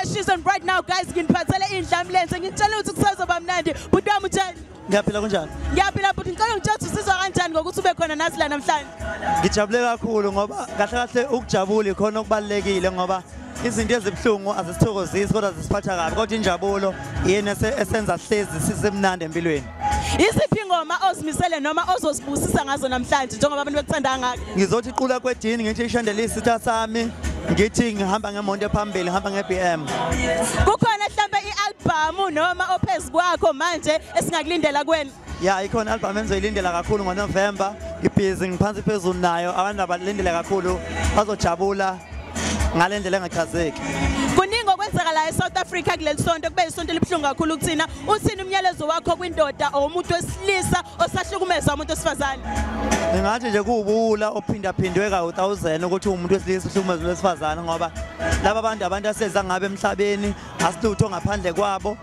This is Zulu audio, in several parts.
Shizo, and right now guys nginiphathele indlamlenze, ngitshela ukuthi kusazoba mnandi. Bhuti wami utshani? Ngiyaphila, kunjani? Ngiyaphila bhuti, ngicela ungitshele ukuthi usizwa kanjani ngokuthi ube khona nathi la namhlanje. Ngijabule kakhulu ngoba kahle kahle ukujabula ikhona okubalulekile, ngoba izinto ezibuhlungu azisithokozisi kodwa zisiphatha kabi, kodwa injabulo yini esenza sihlezi sisemnandi empilweni. Isiphi ingoma ozimisele noma ozosibusisa ngazo namhlanje njengoba abantu bekuthanda kangaka? Ngizothi qula kwedini, ngithi ishandele isitha sami, ngithi ngihamba ngemonto phambili, ngihamba nge-BM. Kukhona mhlambe i-album noma ophezu kwakho manje esingakulindela kuwena? Ya, ikhona album engizoyilindela kakhulu ngoNovember. Ngibhizi ngiphansi phezulu nayo, abantu abalindele kakhulu bazojabula ngale ndlela engachazeki. Kuningi okwenzakalayo eSouth Africa kuleli sonto, kube isonto elibuhlungu kakhulu kuthina. Uthini umyalezo wakho kwindoda or umuntu wesilisa osahlukumeza umuntu wesifazane? Ngingathi nje kuwubuwula ophindaphindwe ka-1000 ukuthi umuntu wesilisa uhlukumeza umuntu wesifazane, ngoba laba bantu abantu aseza ngabe emhlabeni, asilutho ngaphandle kwabo.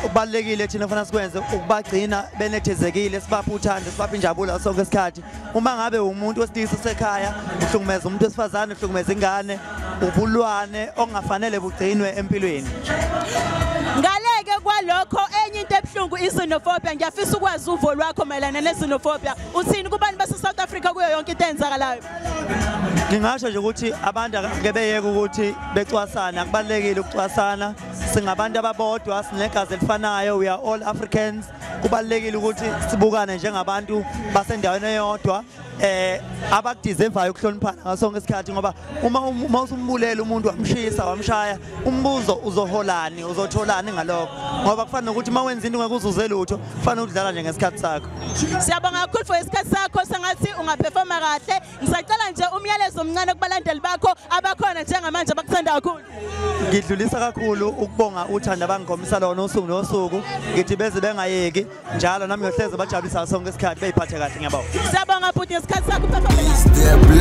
Kubalulekile thina kufanele sikwenze ukubagcina benethezekile, sibaphe uthando, sibaphe injabulo sonke isikhathi. Uma ngabe umuntu wesilisa usekhaya uhlukumeza umuntu wesifazane, uhlukumeza ingane, ubulwane ongafanele bugcinwe empilweni. Ngaleke kwalokho, enye into ebuhlungu i-xenophobia. Ngiyafisa ukwazi uvo lwakho mayelana ne-xenophobia. Uthini kubantu base-South Africa kuyo yonke into eyenzakalayo? Ngingasho nje ukuthi abantu ake beyeke ukuthi becwasana, kubalulekile ukucwasana. Singabantu ababodwa, sinegazi elifanayo, we are all Africans. Kubalulekile ukuthi sibukane njengabantu basendaweni eyodwa, abakudeservayo ukuhloniphana ngaso sonke isikhathi, ngoba uma usumbulela umuntu wamshisa wamshaya, umbuzo uzoholani, uzotholani ngalokho? Ngoba kufana nokuthi uma wenza into ungeke uzuze lutho, kufana ukudlala nje ngesikhathi sakho. Siyabonga kakhulu for isikhathi sakho, sengathi ungaperforma kahle. Ngisacela nje umyalezo omncane kubalandeli bakho abakhona njengamanje abakuthanda kakhulu. Ngidlulisa kakhulu ukubonga uthando abangikhombisa lona usuku nosuku, ngithi beze bengayeki njalo, nami ngiyohlezi bajabulisa sonke isikhathi, beyiphathe kahle. Ngiyabonga. Siyabonga bhuti ngesikhathi sakho, uperforme kahle.